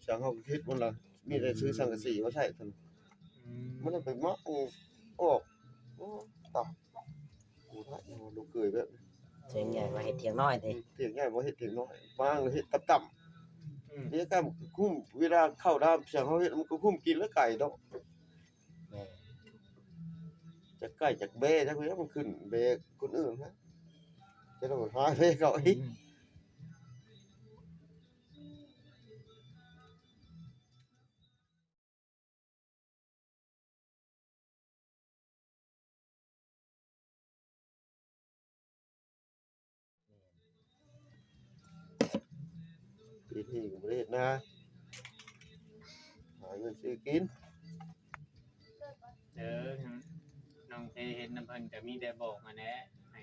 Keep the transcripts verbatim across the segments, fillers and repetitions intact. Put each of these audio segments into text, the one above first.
ช่างเขาก็คิดมันละ มีแต่ซื้อสังกะสีมาใส่เท่านั้น อืม มันเอาไปมักออก โอ้ ตาย กูได้ลูกเขยแบบ เถียงใหญ่มาเฮ็ดเถียงน้อยติ เถียงใหญ่มาเฮ็ดเถียงน้อย บางเฮ็ดต่ำๆ อืม นี่ก็คุ้ม เวลาเข้าน้ำเสียงเขาเฮ็ดมันก็คุ้มกินแล้วไก่ดอก แม่น จักไก่จักแบ้จักเวียมันขึ้นแบ้คนอื่นฮะ จะต้องหาแบ้เขาอีก อืม ปีนี้ก็บ่ได้เฮ็ดนา หาเงินซื้อกิน เออ น้องเทเฮ็ดนำเพิ่นก็มีแต่บอกหั้นแหละ ให้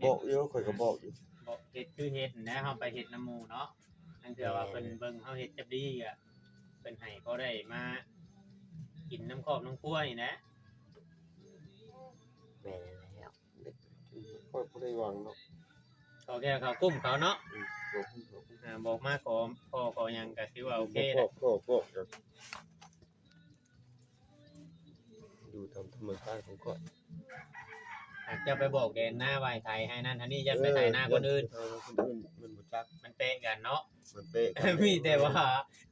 บอกอยู่ ข้อยก็บอกอยู่ บอกเฮ็ดคือเฮ็ดหั้นแหละ เฮาไปเฮ็ดนำหมู่เนาะ ลางเทื่อว่า แม่น เพิ่นเบิ่งเฮาเฮ็ดจักดีก็ เพิ่นให้พอได้มากินนำครอบนำครัวนี่แหละ แม่นแล้ว ข้อยบ่ได้หวังดอก ขอแค่เขากุ้มเขาเนาะ อืม บ่ อ่า บอกมาขอพ่อขอหยังก็ถือว่าโอเค บ่ แล้ว พอ พอ พอ อยู่ตามธรรมชาติของข้อย หากจะไปบอกแดนนาว่าให้ไถให้นั่นให้นี่ อย่าไปไถนาคนอื่น เออ อย่าไปไถนาคนอื่น มันบ่จัก มันเปะกันเนาะ มันเปะกัน มีแต่ว่า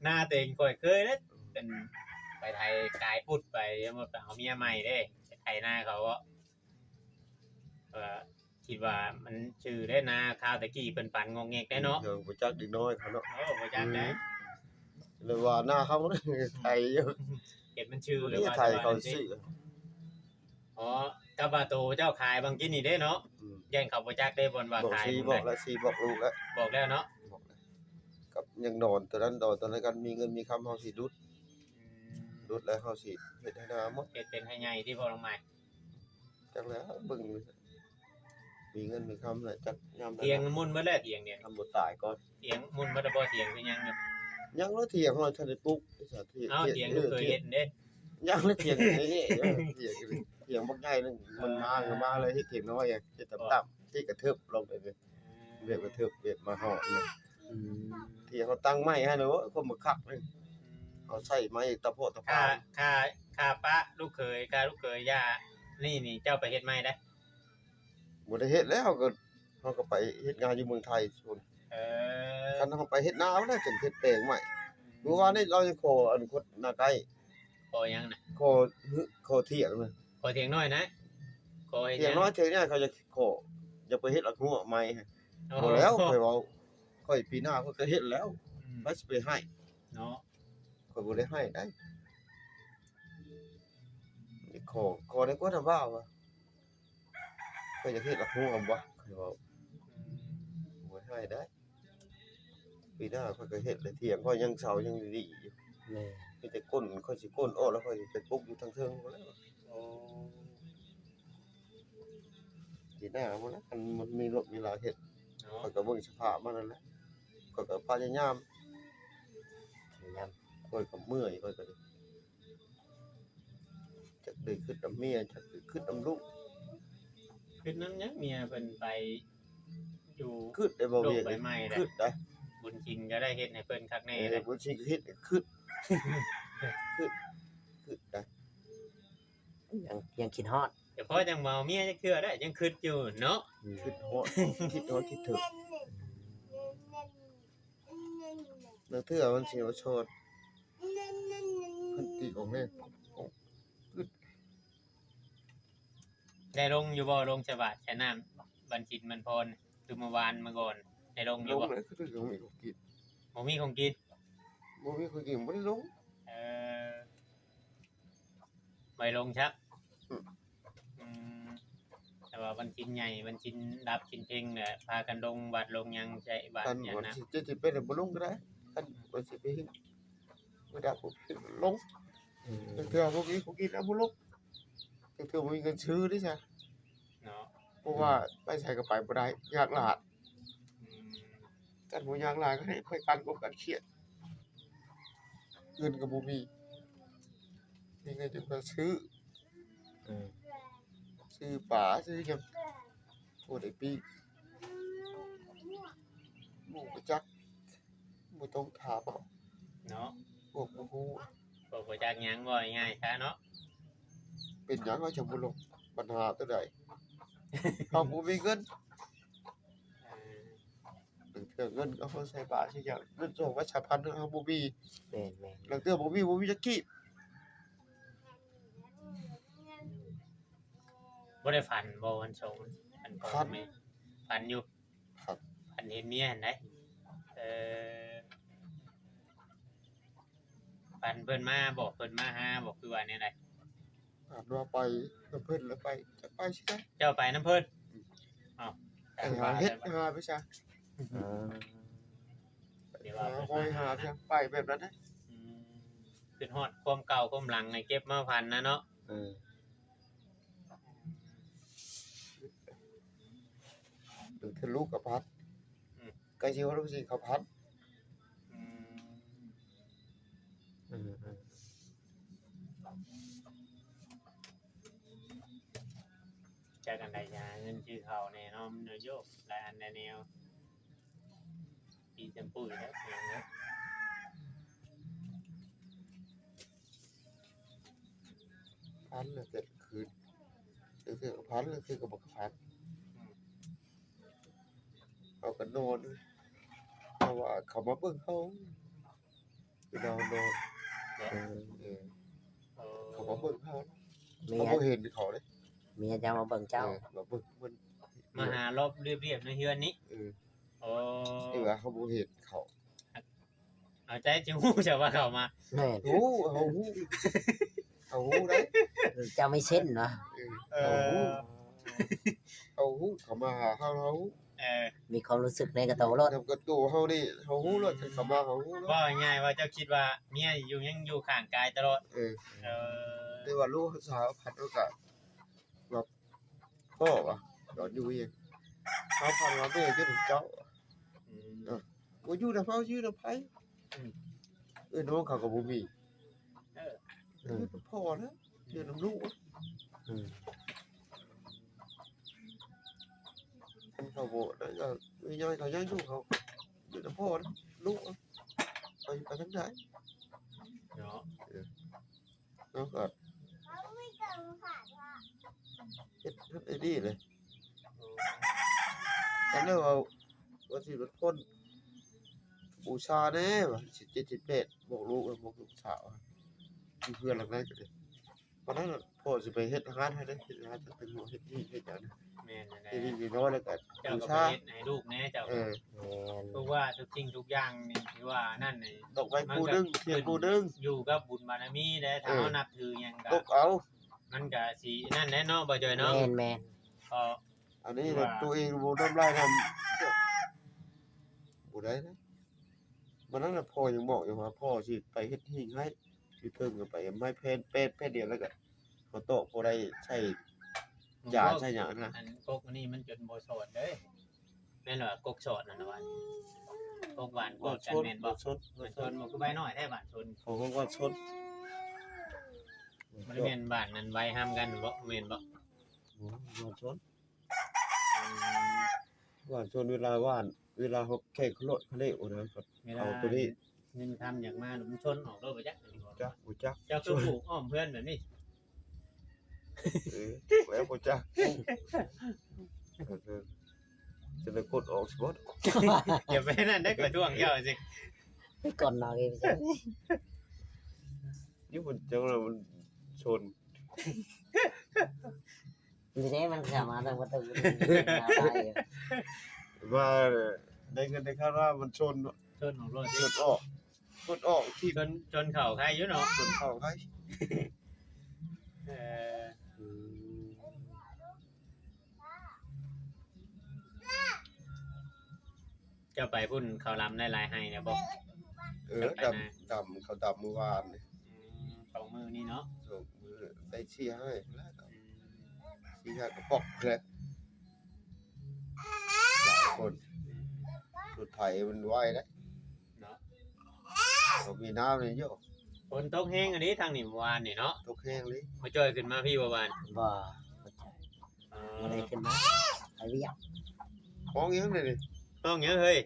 นาตัวเองข้อยเคยเด้ เป็นไปไถกายปุดไป แล้วมาเอาเมียใหม่เด้ ไปไถนาเขาก็ เอ่อ คิดว่ามันชื่อได้นา คราวตะกี้เพิ่นปันงอกแงกได้เนาะ เออ บ่จักเด็กน้อยเขาเนาะ โอ้ บ่จักได้ อืม เลยว่านาเขาไถอยู่ เก็บมันชื่อ หรือว่า ไถเขาซื่อ อ๋อ กับว่าโตเจ้าขายบางทีนี่เด้เนาะ อืม ย่านเขาบ่จักเด้ บ่อนว่า บอก ขาย สี่ หม่องใด บอกแล้ว สี่ บอกลูกแล้ว บอกแล้วเนาะ บอกแล้ว กับยังนอนตอนนั้น นอนตอนนั้นกัน มีเงินมีคำเฮาสิดุด อืม ดุดแล้วเฮาสิเฮ็ดให้นาหมด เฮ็ดเป็นให้ใหญ่ที่บ่ลงมา จักแล้วเบิ่งอยู่ มีเงินมีคำแล้ว จักยามใด เถียงมุ่นเบิดแล้ว เถียงเนี่ย ทำบ่ตายก่อน เถียงมุ่นเบิดแล้วบ่ เถียงเป็นหยังอยู่ ยังแล้วเถียงเฮาทันได้ปลุก ไอ้สัตว์เถียง เอ้า เถียง เถียง ลูกเขยเฮ็ดเด้ ยังแล้วเถียงไอ้นี่ เออ เถียง เถียงบักใหญ่นึง มันมาก็มาเลย เฮ็ดเถียงน้อยอะ เฮ็ดต่ำๆ ที่กระเทิบลงไปเลย อืม แบบกระเทิบแบบมาเหาะนี่ อืม เถียงเขาตั้งไม้ให้เลย โอ้ย คนบ่คักเลย อืม เขาใส่ไม้ตะโพะตะพาน ค่า ค่า ค่าปะลูกเขย ค่าลูกเขยย่า นี่ นี่ เจ้าไปเฮ็ดไม้ได้ บ่ได้เฮ็ดแล้ว เฮาก็ เฮาก็ไปเฮ็ดงานอยู่เมืองไทยพู้น เออ คันเฮาไปเฮ็ดนาแล้วจั่งเฮ็ดแปลงใหม่ เมื่อวานนี้เรายังขออันคนนาใกล้ ขอหยังน่ะ ขอ ขอเถียงน่ะ ขอเถียงน้อยนะ ขอเฮ็ดหยัง เถียงน้อยเถียงใหญ่เขาจะขอ อยากไปเฮ็ดหลักหัวใหม่ อ๋อ บ่แล้ว ข้อยเว้า ข้อยปีหน้าข้อยก็เฮ็ดแล้ว อืม ไผสิไปให้ เนาะ ข้อยบ่ได้ให้ได้ ขอ ขอได้กว่าน่ะว่า ว่า ข้อยอยากเฮ็ดหลักหัวบ่ ข้อยเว้า อืม บ่ให้ได้ ปีหน้าข้อยก็เฮ็ดแล้ว เถียงข้อยยังเสายังดีอยู่ แม่น มีแต่ก้น ข้อยสิก้นออกแล้วข้อยสิไปปลูกอยู่ทางเทิงพู้นแหล้ว โอ้ ปีหน้าพู้นแหละ มัน มันมีรถมีลาเฮ็ด เนาะ ข้อยก็เบิ่งสภาพมันนั่นแหละ ข้อยก็พยายาม พยายาม ข้อยก็เมื่อย ข้อยก็ จักได้คิดนำเมีย จักได้คิดนำลูก คิดนำหยังเมียเพิ่นไปอยู่ คิดได้บ่ โลก เวียง ใบใหม่แหละ คิดได้ บุญชินก็ได้เฮ็ดให้เพิ่นคักแน่ เออ เลย บุญชินก็เฮ็ด คิด คิด คิดได้ ยัง ยังคิดฮอด แต่พ่อยังบ่เอาเมียจักเทื่อได้ ยังคิดอยู่เนาะ อืม คิดฮอด คิดฮอด คิดถึง ลางเทื่อมันสิเอาโสด เพิ่นตีออกเลย ได้ลงอยู่บ่ ลงใส่บาตรใส่น้ำ บัญชินบัญพร คือเมื่อวานเมื่อก่อน ได้ลงอยู่บ่ ลงเลย คือบ่มีของกิน บ่มีของกิน บ่มีของกิน บ่ได้ลง เออ บ่ได้ลงซัก อืม อืม แต่ว่าบัญชินใหญ่ บัญชินดับชินเพ็งเนี่ย พากันลงวัดลงหยังใส่บาตร คัน เนี่ย วัน นะ สิบเจ็ด สิบแปด เนี่ยบ่ลงก็ได้ คันวันสิบเอ็ด บ่ดับปุ๊บลง อืม เทื่อพวกนี้ พวกนี้แล้วบ่ลง เทื่อบ่มีเงินซื้อเด้ซะ เนาะ เพราะว่า อืม ไปไสก็ไปบ่ได้ ยากหลาย อืม คันบ่ยากหลายก็ให้ไปกันกบกันเครียด เงินก็บ่มี มีเงินจั่งไปซื้อ อืม ซื้อปลา ซื้อหยัง โอ้ ได้ปิ้ง หมูไปจัก บ่ต้องถามเอา เนาะ พวกบ่ฮู้ พวกบ่จักหยัง เว้าง่ายๆซะเนาะ เป็นหยังเฮาจั่งบ่ลง ปัญหาตัวใด เฮาบ่มีเงิน เออ ลางเทื่อเงินเอามาใส่บาตรใส่หยัง เงินสองพัน สามพัน เฮาบ่มี แม่นแม่น ลางเทื่อบ่มี บ่มีจักกีบ บ่ได้ฝันบ่วันสอง ฝันพ่อ ฝัน แม่ ฝันอยู่ ครับ ฝันเห็นเมียหั่นได๋ เออ ฝันเพิ่นมาบอก เพิ่นมาหาบอก คือว่าแนวใด๋ ถามว่าไปนำเพิ่นแล้วไป จะไปสิได้ เจ้าไปนำเพิ่น เอ้า ไปหาเฮ็ดหาไปซะ อ่า เดี๋ยวว่า หาหอยหาเพียงไปแบบนั้นนะ อืม คิดฮอดความเก่าความหลังให้เก็บมาฝันนะเนาะ เออ ลางเทื่อลูกก็พัด อืม ใกล้สิฮอดลูกสิเขาพัด อืม อืมอืม จักอันใด๋หาเงินซื้อข้าวแน่เนาะ มันโยกหลายอันหลายแนว ปีจำปุ้ยแล้วเพียงเนาะ พันแล้วแต่คืน ลางเทื่อก็พัน ลางเทื่อก็บ่พัน อืม เอากันนอน เพราะว่าเขามาเบิ่งเฮา เวลาเฮานอน เออ เออ เออ เขามาเบิ่งเฮา เมี เขา ย บ่เห็นเขาเด้ เมียเจ้ามาเบิ่งเจ้า เออมาเบิ่งมัน มาหารอบเรียบๆในเฮือนนี้ เออ โอ้ ที่ว่าเขาบ่เห็นเขา เอาใจจะฮู้จะว่าเขามา แม่น ฮู้ เขาฮู้ เขาฮู้ได้ เจ้ามีเซนส์เนาะ เออ เอ เขาฮู้ อ เขาฮู้ เขามาหาเขา เขาฮู้ เออ มีความรู้สึกในกระโตโลด นำกับตัวเขานี่เขาฮู้แล้ว เขามาเขาฮู้แล้ว ว่าง่ายว่าเจ้าคิดว่าเมียอยู่ยังอยู่ข้างกายตลอด เออ เออ แต่ว่าลูกสาวพัดโอกาสแบบพ่อวะตอนอยู่เองเขาพันว่าแม่จะถึงเจ้า อืม เออ ว่าอยู่นำเฮาอยู่นำไผ อืม เออน้องเขาก็บ่มี เออ เอออยู่นำพ่อนะอยู่นำลูก อืม เขาบ่นั่นก็มีน้อยเขายังอยู่เขาอยู่นำพ่อนะลูกเขาไปทางใด เนาะ เนาะก็เฮ็ดเฮ็ดไอ้นี่เลยกันเลยว่าว่าสิลดพ้นบูชาแน่ว่าสิบเจ็ดสิบแปดบอกลูกบอกลูกสาวอยู่เพื่อนหลังนั้นก็เลย วันนั้นน่ะพ่อสิไปเฮ็ดงานให้เด้ เฮ็ดงานจักเป็นหมอเฮ็ดนี่เฮ็ดหยังนะ แม่นนั่นแหละ เฮ็ดนี่น้อยแล้วก็ เจ้า บู ก็ไป ชา เฮ็ดให้ลูกแน่เจ้า เออ แม่น เพราะว่าทุกสิ่งทุกอย่างนี่ถือว่านั่นนี่ ดอกไม้คู่หนึ่งเทียนคู่หนึ่ง อยู่กับบุญบารมีได้ถ้า เออ เฮานับถือหยัง ต ก็ กเอา มันก็สินั่นแหละเนาะบ่จอยเนาะ แม่นแม่น ก็ อันนี้เนี่ยตัวเองบ่ทำลายทำบ่ได้นะวันนั้นน่ะพ่อยังบอกอยู่ว่าพ่อสิไปเฮ็ดหิ้งให้สิเพิ่มกันไปไม้แผ่นแปดแผ่นเดียวแล้วก็เขาตอกบ่ได้ใส่ จ๋าใส่หยังนะ อันกกอันนี้มันจนบ่สอดเด้ แม่นว่ากกสอดนั่นน่ะว่า กกหวานกอดกันแม่นบ่ บ่ชด มันชนบ่คือใบน้อยแท้หวานชน เขาก็ว่าชด มันแม่นหวานนั้นไว้ห้ามกันบ่แม่นบ่ อืมว่าชด อืม ว่าชดเวลาว่าน เวลาเขาแข่งเขาโลดเขาเล่นโอ้นะ เวลา เอาตัวนี้ เงินคำอยากมามันชนออกโลดบ่จัก จักบ่จัก เจ้าคือปลูกอ้อมเพื่อนแบบนี้ เออแล้วบ่จักเออจะได้กดออกสิบ่ อย่าไปนั่นได้กว่าช่วงเจ้าสิ ไปก่อนนอนเอง นี่มันจังว่ามันชน อยู่นี่มันเข้ามาทางประตู ว่าได้เงินได้ค่าว่ามันชนเนาะ ชนออกโลด ชนออกชนออกที่ ชนชนเข่าใครอยู่เนาะ ชนเขาใคร เออ อืม เจ้าไปพุ่นเขาลำได้หลายให้เนี่ยบ่ เออดำดำเขาดำเมื่อวานนี่ อืมสองมื้อนี่เนาะ สองมื้อได้สี่ห้าแล้ว อืม สี่ห้ากระป๋องแล้วหลายคนสุดไถมันไวนะ เนาะ เขามีน้ำเลยโย ฝนตกแฮงอันนี้ทางนี่เมื่อวานนี่เนาะ ตกแห้งเลย มาจ่อยขึ้นมาพี่บ่วาน บ่ เออ บ่ได้ขึ้นมาไปเวียก ห้องยังเลยนี่ ห้องหยังเฮ้ย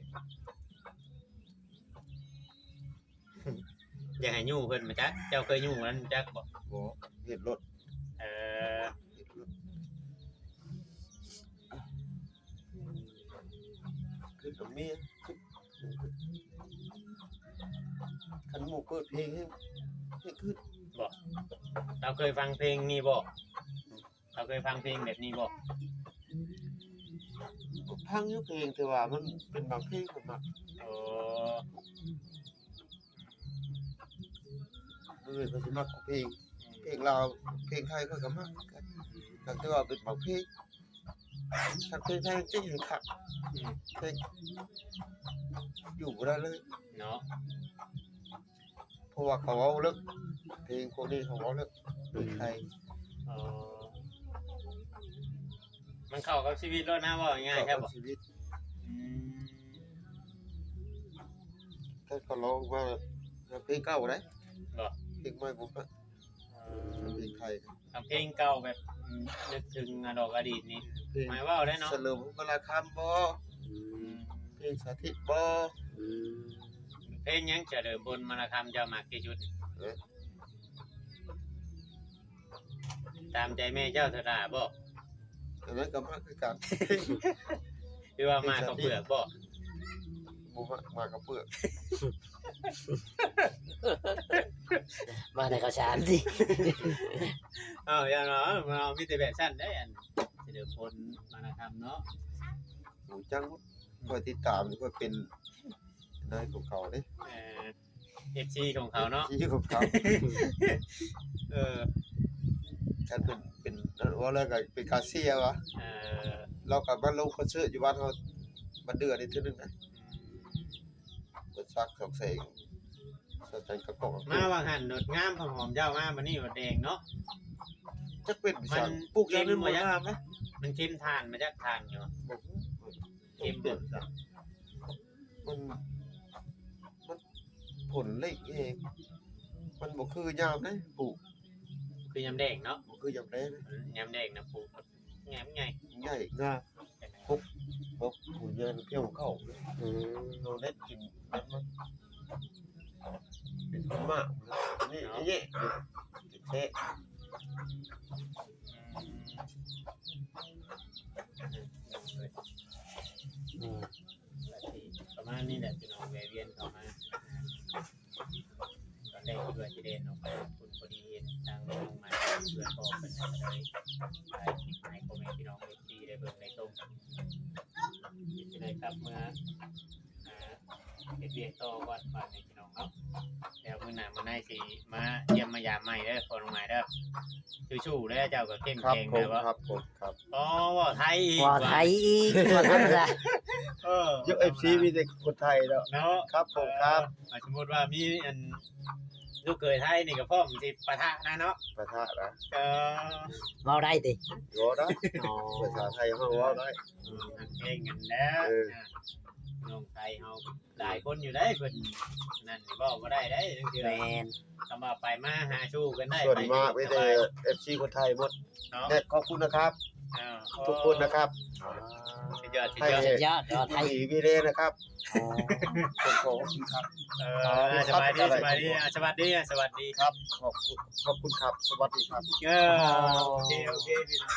อยากให้ยู้เพิ่นมาจัก เจ้าเคยยู้นั้นจักบ่ บ่ เฮ็ดรถ เออ เฮ็ดรถ ขึ้นกับเมีย คันหมู่เปิดเพลงให้ ให้ขึ้น บ่ เราเคยฟังเพลงนี้บ่ เราเคยฟังเพลงแบบนี้บ่ ฟังอยู่เพลง แต่ว่ามันเป็นบางเพลงผมมัก เออ เออ เขาสิมักเพลง เพลงลาว เพลงไทยเขาก็มักกัน แต่ว่าเป็นบางเพลง ถ้าเพลงไทยจริงคัก อืม เพลง อยู่บ่ได้เลย เนาะ เพราะว่าเขาเอาเลิก เพลงพวกนี้เขาเอาเลิก เพลงไทย อ๋อ มันเข้ากับชีวิตแล้วนะ ว่าง่ายๆ เข้ากับ ใช่ปะ ชีวิต อืม ถ้าเขาร้องว่าเพลงเก่าได้ บ่ เพลงใหม่ผมก็ เออ เพลงไทย เอาเพลงเก่าแบบ อืม นึกถึงอดีตนี่ เพลง หมายว่าได้เนาะ เฉลิมพลคำบ่ อืม เพลงสาธิตบ่ อืม เพลงหยังเฉลิมพลมลคำเจ้ามักที่สุด เอ๊ะ ตามใจแม่เจ้าเท่าใดบ่ อันนั้นก็มักคือกัน หรือว่ามากับเปลือกบ่ บ่มัก มากับเปลือก มาแต่ข้าวสารสิ เอ้า อย่างเนาะ มันมีแต่แบบสั้นได้ อันเฉลิมพลมลคำเนาะ หมูจัง คอยติดตาม คอยเป็นนายของเขาเด้ เออ เอฟซี ของเขาเนาะ เอฟซี ของเขา เออ คันเป็น เป็น ว่าแล้วก็เป็นกาเซียวะ เออ เราก็มาลงคอนเสิร์ตอยู่บ้านเขา บ้านเดือนี่เทื่อนึงนะ เปิดซักสองแสง สองแสงกระป๋อง มาว่าหั่นโดดงามหอมๆ เจ้ามา บัดนี้โดดแดงเนาะ จักเป็น มัน สัง ปลูกอย่างนี้ เค็มบ่ มันงามนะ มันเค็มทานมาจากทานอยู่ บ่ฮู้ เค็มบ่ มัน มันผลเล็กเอง มันบ่คือยามนะปลูก คือยามแดงเนาะ บ่คือยามแดงนะ อืม ยามแดงนะปลูก งามไง ใหญ่งาม หก หก หมูเยินเพี้ยวเข้า อืม เราเล็ดกินน้ำมัน เป็นต้นมาก นี่ เนาะ นี่ แท้ อืม ประมาณนี้แหละพี่น้อง แวะเวียนเข้ามา ตอนแรกคิดว่าสิเดินออกไป คุณพอดีเห็นทางลงมา เพื่อนบอกเป็นอะไร ถ่ายคลิปให้พ่อแม่พี่น้อง เอฟซี ได้เบิ่งได้ชม สิได้กลับเมือ อ่า เฮ็ดเวียกต่อก่อน บาดนี้พี่น้องเนาะ แล้วมื้อหน้ามื้อในสิมาเยี่ยมมายามใหม่เด้อ พ่อน้องใหม่เด้อ สู้ๆ เด้อ เจ้าก็เข้มแข็ง ครับผม เด้อ ครับผม ครับ อ๋อ เว้าไทยอีก เว้าไทยอีก เว้าไทยซะ เออ เยอะ เอฟซี มีแต่คนไทยเนาะ เนาะ ครับผม ครับ เออ สมมุติว่ามีอัน ลูกเขยไทยนี่ก็พร้อมสิปะทะนะเนาะ ปะทะนะ เออ เว้าได้ติ เว้าได้ อ๋อ ภาษาไทยเฮาเว้าได้ อืม ฮักแพงกันแล้ว เออ อ่ะ น้องไทยเฮาหลายคนอยู่ได้ เพิ่นนั่นเว้าบ่ได้ได้ จังซี่ แม่น คำว่าไปมาหาสู่กันได้ ส่วนมาก ไปอยู่ มีแต่ สบาย เอฟซี คนไทยหมด เนาะ และขอบคุณนะครับ อ่า ทุกคนนะครับ สุดยอด สุดยอด ให้ สุดยอด ยอดไทย มีเรนะครับ อ๋อ ขอบคุณครับ เออ ครับ สบายดี ครับ สบายดี อ่ะ สวัสดี อ่ะ สวัสดี ครับ ขอบคุณ ขอบคุณครับ สวัสดีครับ เออ โอเค โอเค พี่น้อง